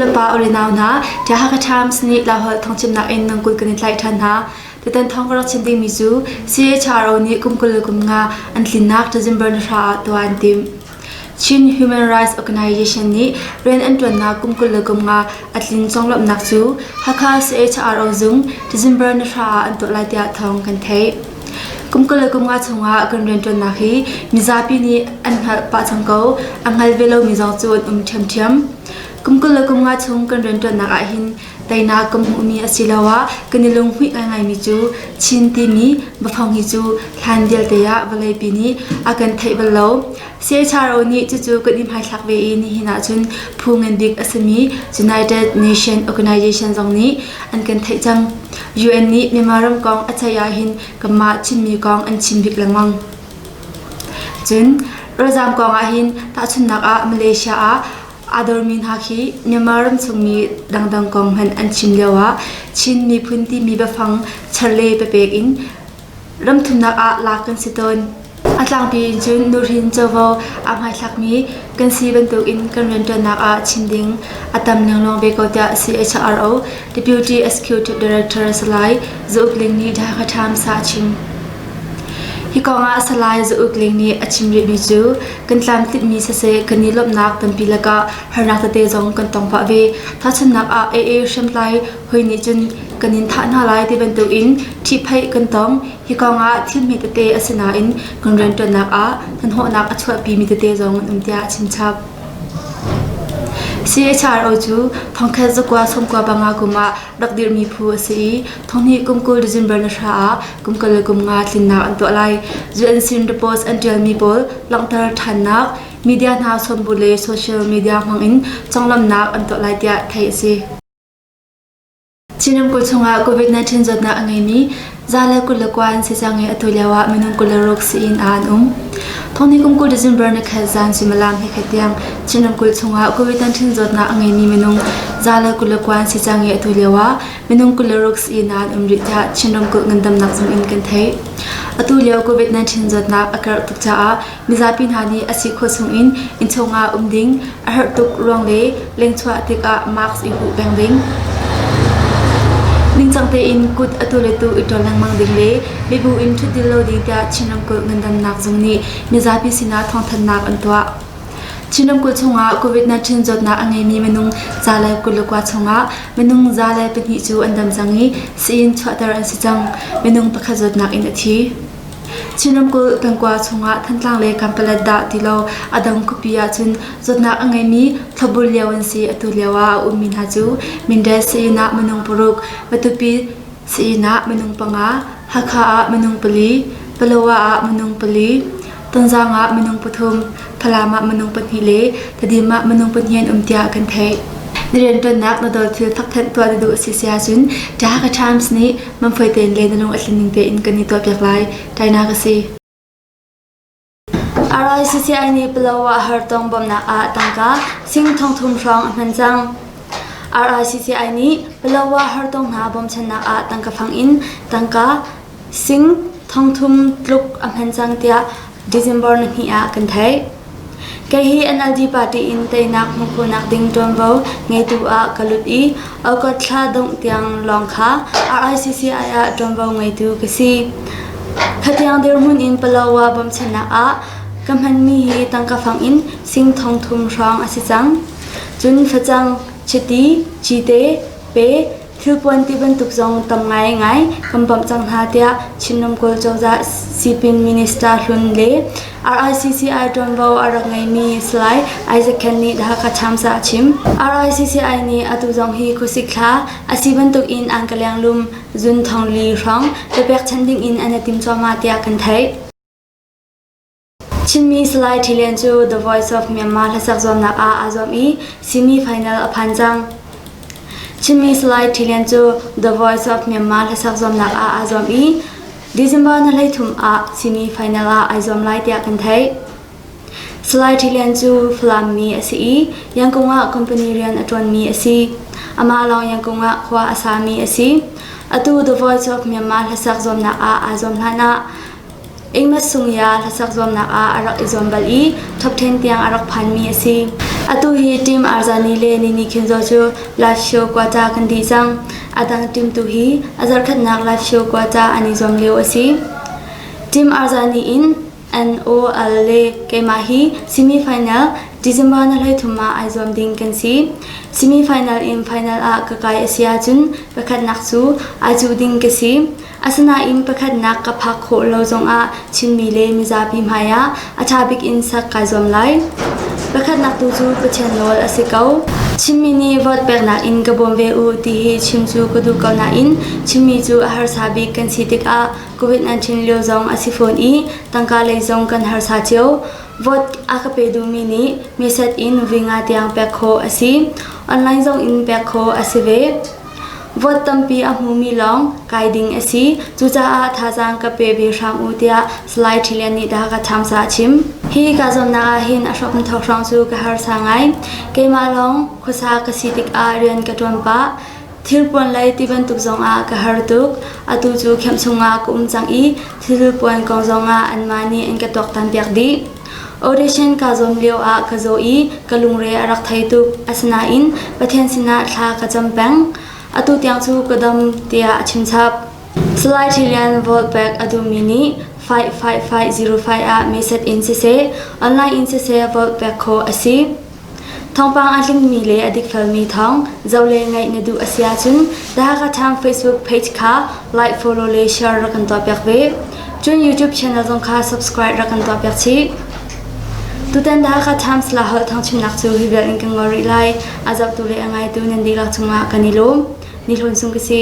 Nulepa ulenau hna, The Hakha Times nih Laiholh thawngchimnak in nan kut kan i tlaih ṭhan hna. Tutan thawng ka rak chim dingmi cu CHRO nih kum 20 le kum nga an tlinnak December ni hra ah tuah an timh. Chin Human Rights Organization nih rian an ṭuannak kum 20 le kum nga a tlin conglawmhnak cu Hakha CHRO zung December ni hra ah an tuah lai tiah thawng kan theih. Kum 20 le kum nga chungah kan rianṭuannak hi mizapi nih an hngalh pah cang ko, a hngal ve lomi zong cu an um ṭhiamṭhiam. Kum 20 le kum nga chung kan rianṭuannak ahhin teinak kan hmuhmi asiloah kan i lunghmuih ngaingaimi cu Chin timi biafang hi cu hlan vialte ah vawleipi nih a kan theih bal lo. CHRO nih cucu kan i hmaithlak ve i nihin ahcun phu ngan bik a simi United Nation Organization zong nih an kan theih cang. UN nih Myanmar ram kong a ceih ahhin kanmah Chinmi kong an chim bik lengmang. Cun ralzaam kong ahhin tahchunhnak ah Malaysia ah aa dormi hna khi Myanmar ram chungmi dangdang kong hmanh an chim lioah Chin miphun timi biafang char le papek in ramthumnak ah lak kan si tawn. A tlangpi in cun nuhrin covo aa hmaithlakmi kan si bantukin kan rianṭuannak ah chim ding a tam lengluang ve ko tiah CHRO Deputy Executive Director Salai Za Uk Ling nih Dhaka Times ah a chim. Hi kong ah Salai Za Uk Ling nih a chim rihmi cu kan tlamtlinhmi siseh kan i lawmhnak tampi lakah harnak tete zong kan tong pah ve. Tahchunhnak ah AA hriamtlai hawi nih cun kan in thah hna lai ti bantukin ṭhihphaih kan tong. Hi kong ah thil hme tete a si nain kan rianṭuannak ah hnahnawhnak a chuahpimi tete zong an um tiah a chimchap. CHRO cu thongkhat zakua sawmkua panga kum ah rak dirhmi phu a si i thonghnih kum 20 December ni hra ah kum 20 le kum nga tlinnak an tuah lai. UN sin reports an ṭialmi pawl langhter ṭhannak, media hna sawmbu le social media hmangin conglawmhnak an tuah lai tiah theih a si. Chin ramkulh chungah COVID-19 zawtnak a ngeimi za le 21 an si cang i atu lio ah minung 26 sii-inn ah an um. Thawngni kum 20 December ni khat zan suimilam hleikhat tiang Chin ramkulh chungah COVID-19 zawtnak a ngeimi minung za le 21 an si cang i atu lio ah minung 26 sii-inn ah an um rih tiah Chin ramkulh ngandamnak zung in kan theih. Atu lio COVID-19 zawtnak a karh tuk caah Mizapi hna nih a si khawh chungin innchung ah um ding, a herh tuk ruang le lengchuah tikah mask i huh peng ding. Ningcang tein kut atu le tu i ṭawl lengmang ding le mibu in ṭhutdil lo ding tiah Chin ramkulh ngandamnak zung nih mizapi sinah thawngthanhnak an tuah. Chin ramkulh chungah COVID-19 zawtnak a ngeimi minung 121 chungah minung 102 cu an dam cang i sii-inn chuahter an si cang. Minung pakhat zawtnak in a thi. Chin ramkulh pengkua chungah Thantlang le Kanpalet dah ti lo a dang khuapi ahcun zawtnak a ngeimi thlopbul lio an si. Atu lio ah a ummi hna cu Mindat sii-inn ah minung paruk, Matupi sii-inn ah minung panga, Hakha ah minung pali, Palawa ah minung pali, Tonzang ah minung pathum, Falam ah minung pahnih le Tedim ah minung pahnih an um tiah kan theih. Na rianṭuannak na dawlthil thakthanh tuah na duh a si si ahcun The Hakha Times nih manfoi tein le na lung a tlin ning tein kan i tuahpiak lai. Tainak a si. RICCI nih Palawa hartong bawmhnak ah tangka sing thongthum hrawng a hman cang. RICCI nih Palawa hartong hna bawmchannak ah tangka fang in tangka sing thongthum tluk a hman cang tiah December ni hnih ah kan theih. Kei hi NLD party in teinak hmuh khawhnak ding ṭuanvo ngeitu ah ka lut i August thla dongh tiang lawng kha RICCI ah ṭuanvo ngeitu ka si. Khatiang dirhmun in Palawa bawmchannak ah ka hmanmi hi tangka fang in sing thongthum hrawng a si cang. Cun facang, chiti, cite, pe, Thilpuan ti bantuk zong tam ngaingai kan bawmh cang hna tiah Chin ramkulh cozah sipin minister hlun le RICCI ṭuanvo a rak ngeimi Salai Isaac Khen nih The Hakha Times ah a chim. RICCI nih atu zong hi khuasik thla a si bantuk in angkaleng lum zun thongli hrawng papekchanh ding in an i tim cuahmah tiah kan theih. Chinmi Salai Ṭhilian cu The Voice of Myanmar hlasak zuamnak ah aa zuam i semi final a phan cang. Chinmi Salai Ṭhilian cu The Voice of Myanmar hlasak zuamnak ah aa zuam i December ni 13 ah semi final ah ai zuam lai tiah kan theih. Salai Ṭhilian cu Falam mi a si i Yangon ah company rian a ṭuanmi a si. Amah lawng Yangon ah khua a sami a si. Atu The Voice of Myanmar hlasak zuamnak ah aa zuam hlan ah Ingmas Sungya hlasak zuamnak ah a rak i zuam bal i top 10 tiang a rak phanmi a si. Atu hi Team Arzani le Nini Khin Zaw cu live show quota kan dih cang. A dang team tu hi a zarkhatnak live show quota an i zuam lio a si. Team Arzani in NOL le keimah hi semi-final December na 13 ah ai zuam ding kan si. Semi-final in final ah ka kai a si ahcun pakhatnak cu ai cuh ding ka si. Asinain pakhatnak ka phak khawh lo zongah Chinmi le mizapi hmaiah a ṭha bik in sak kai zuam lai. Pakhatnak tu cu Pathian nawl a si ko. Chinmi nih vote peknak in ka bawm ve u ti hi chim cu ka duh ko nain Chinmi cu a harsa bik kan si tikah COVID-19 lio zong a si fawn i tangka lei zong kan harsa cio. Vote a ka pe duhmi nih meset in vui nga tiang pek khawh a si. Online zong in pek khawh a si ve. Vote tampi a hmumi lawng kai ding a si. Cucaah thazaang ka pe ve hram u tiah Salai Ṭhilian nih dah ka thamsa a chim. Hi ka zuamnak ah hin a hrawk thawk hrawng cu ka harsa ngai. Keimah lawng khuasa ka si tikah rian ka ṭuan pah. Thilpuan lei ti bantuk zongah ka har tuk. Atu cu camp chungah ka um cang i thilpuan kong zongah anmah nih an ka tuaktanpiak dih. Audition kaa zuam lioah ka zaw i ka lungre a rak thei tuk. Asinain Pathian sinah thla ka cam peng. Atu tiang cu ka dam tiah a chimchap. Salai Ṭhilian vote pek a duhmi nih 55505 ah message in siseh, online in siseh vote pek khawh a si. Thawngpang a tlingmi le a dikfelmi thawng zoh le ngaih na duh a si ahcun The Hakha Times Facebook page kha like, follow le share rak kan tuahpiak ve. Cun YouTube channel zong kha subscribe rak kan tuahpiak chih. Tutan The Hakha Times la holh thawngchimnak cu hi vial in kan ngol rih lai. A zohtu le a ngaitu nan dihlak cungah kan i lawm. Ni Hlawn Sung ka si.